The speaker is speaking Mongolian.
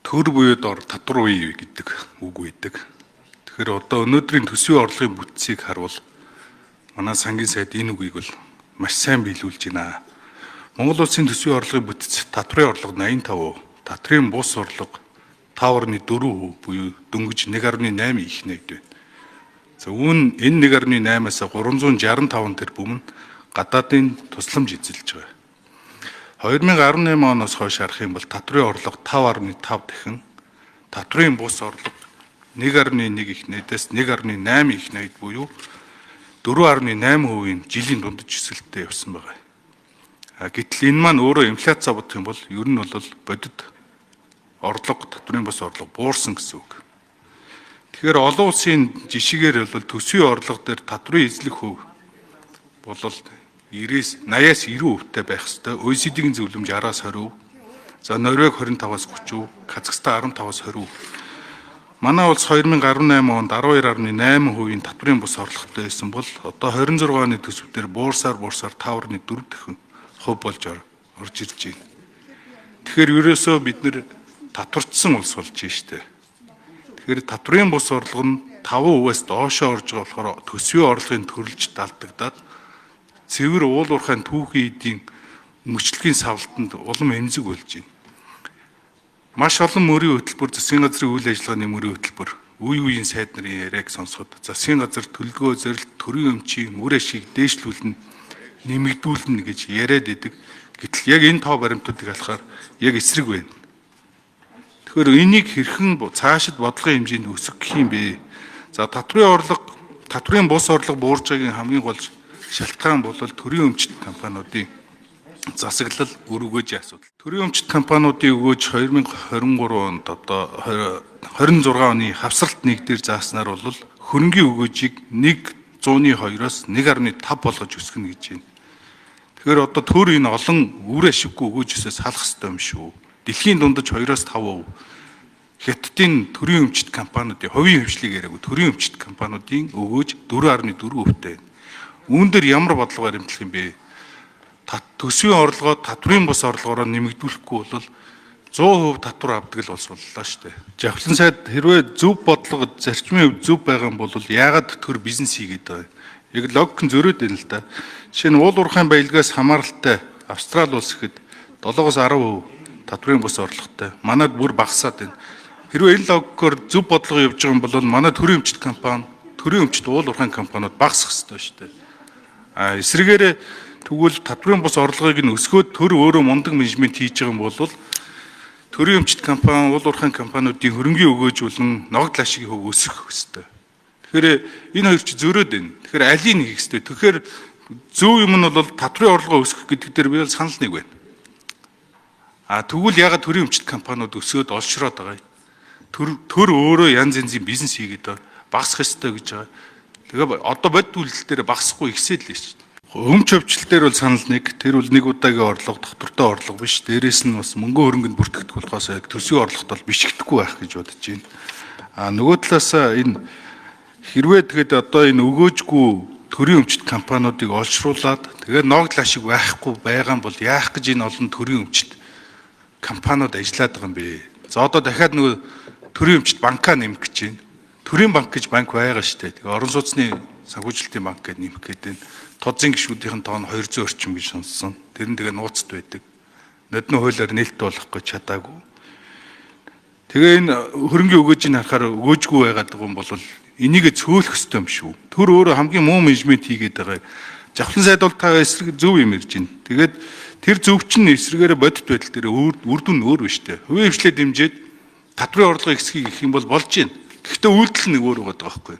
Төр буюу дор татвар үе гэдэг үг байдаг. Тэгэхээр одоо өнөөдрийн төсвийн орлогын бүтцийг харвал манай сангийн сайд энэ үгийг бол маш сайн биелүүлж байна. Монгол улсын төсвийн орлогын бүтц татврын орлого 85%, татврын бус орлого 5.4% буюу дөнгөж 1.8 их нэгд байна. За үүн энэ 1.8-аас 365 тэрбум нь гадаадын тусламж эзэлж байгаа. 2018 оноос хойш харах юм бол татврын орлого 5.5 дахин, татврын бус орлого 1.1 их найдаас 1.8 их найд буюу 4.8%-ийн жилийн дундаж өсөлттэй явсан байгаа. Гэтэл энэ маань өөрөө инфляци бодох юм бол ер нь бол бодит орлого, татврын бус орлого буурсан гэсэн үг. Тэгэхээр олон улсын жишгээр бол төсвийн орлого дээр татврын эзлэх хөв бол 90-ээс 80-аас 90% та байх ёстой. OECD-ийн зөвлөмж 10-аас 20%. За Норвег 25-аас 30%, Казахстан 15-аас 20%. Манай улс 2018 онд 12.8%-ийн татврын бус орлоготой байсан бол одоо 26 оны төсөв дээр буурсаар 5.4 дахин хувь болж орж ирж байна. Тэгэхээр ерөөсөө бид нэр татварчсан улс болж байна шүү дээ. Тэгэхээр татврын бус орлого нь 5%-аас доошоо орж байгаа болохоор төсвийн орлогын төрөлж далдагдаад цэвэр уул уурхайн түүхийн эдийн мөчлөгийн савлтанд улам эмзэг болж байна. Маш олон мөрийн хөтөлбөр, засгийн газрын үйл ажиллагааны мөрийн хөтөлбөр, үе үеийн сайд нарын яриаг сонсоход засгийн газар төлөвлөгөө зорилт, төрийн өмчийн үр ашиг дээшлүүлнэ, нэмэгдүүлнэ гэж яриад идэг. Гэтэл яг энэ тоо баримтуудыг алахаар яг эсрэг байна. Тэгэхээр энийг хэрхэн цаашид бодлогын хэмжээнд өсгөх юм бэ? За татврын орлого, татврын бус орлого буурж байгаагийн хамгийн гол шалтгаан бол төрийн өмчт компаниудын засаглал, үр өгөөжийн асуудал. Төрийн өмчт компаниудын өгөөж 2023 онд одоо 26 оны хавсралт нэг дээр зааснаар бол хөрөнгийн өгөөжийг 1.2-оос 1.5 болгож өсгөнө гэж байна. Тэгэхээр одоо төр энэ олон үр ашиггүй өгөөжөөсөө салах ёстой юм шүү. Дэлхийн дундаж 2-оос 5%. Хятадын төрийн өмчт компаниудын хувийн хвшлийг яриаггүй, төрийн өмчт компаниудын өгөөж 4.4% тай байна. Үүн дээр ямар бодлого баримтлах юм бэ? Төсвийн орлогоо татврын бус орлогоороо нэмэгдүүлэхгүй бол 100% татвар авдаг л улс боллоо шүү дээ. Жавхлан сайд, хэрвээ зөв бодлого, зарчмын хувьд зөв байгаа юм бол яагаад төр бизнес хийгээд байгаа юм? Яг логик нь зөрөөд байна л да. Жишээ нь уул уурхайн баялгаас хамааралтай Австрали улс гэхэд 7-оос 10% татврын бус орлоготой. Манад бүр багасаад байна. Хэрвээ энэ логикоор зөв бодлого явж байгаа юм бол манай төрийн өмчт компани, төрийн өмчт уул уурхайн компаниуд багасах ёстой шүү дээ. А эсрэгээрээ тэгвэл татврын бус орлогыг нь өсгөөд төр өөрөө мундаг менежмент хийж байгаа юм бол төрийн өмчт компани, уул уурхайн компаниудын хөрөнгийн өгөөж болон ногдол ашигын хөв өсөх ёстой. Тэгэхээр энэ хоёр чи зөрөөд байна. Тэгэхээр алийг нь хийх ёстой? Тэгэхээр зөв юм нь бол татврын орлогоо өсгөх гэдэг дээр би бол санал нэг байна. А тэгвэл ягаад төрийн өмчт компаниуд өсөөд олшроод байгаа юм? Төр өөрөө янз янзын бизнес хийгээд байгаа. Багасах ёстой гэж байгаа. Тэгээ одоо бодит үйлдэл дээр багасахгүй ихсээд л шүү дээ. Өмч хөвчлөл дээр бол санал нэг. Тэр бол нэг удаагийн орлого, доктортой орлого биш. Дээрээс нь бас мөнгө хөрөнгөнд бүртгэдэг болохоос яг төсвийн орлогот бол бичигдэхгүй байх гэж бодож байна. А нөгөө талаас энэ хэрвээ тэгэхэд одоо энэ өгөөжгүй төрийн өмчт компаниудыг олшруулад тэгээд ногдол ашиг байхгүй байгаа юм бол яах гэж энэ олон төрийн өмчт компаниуд ажиллаад байгаа юм бэ? За одоо дахиад нөгөө төрийн өмчт банкаа нэмэх гэж байна. Төрийн банк гэж банк байгаа шүү дээ. Тэгээ орон сууцны санхүүжилтийн банк гэдээ нэмэх гээд байна. ТУЗ-ын гишүүдийн тоон 200 орчим гэж сонссон. Тэр нь тэгээ нууцд байдаг. Нодны хуулиар нээлттэй болох гэж чадаагүй. Тэгээ энэ хөрөнгийн өгөөжийг харахаар өгөөжгүй байгаад байгаа юм бол энийг цөөлөх ёстой юм шүү. Төр өөрөө хамгийн муу менежмент хийгээд байгаа. Жавхлан сайд бол та эсрэг зөв юм ярьж байна. Тэгээд тэр зөв чинь эсрэгээрээ бодит байдал дээр үр дүн өөр биш үү? Хувийн хвшлээ дэмжиж татврын орлогын хэсгийг их юм бол болж байна. Гэхдээ үйлдэл нэг өөр байгаа байхгүй.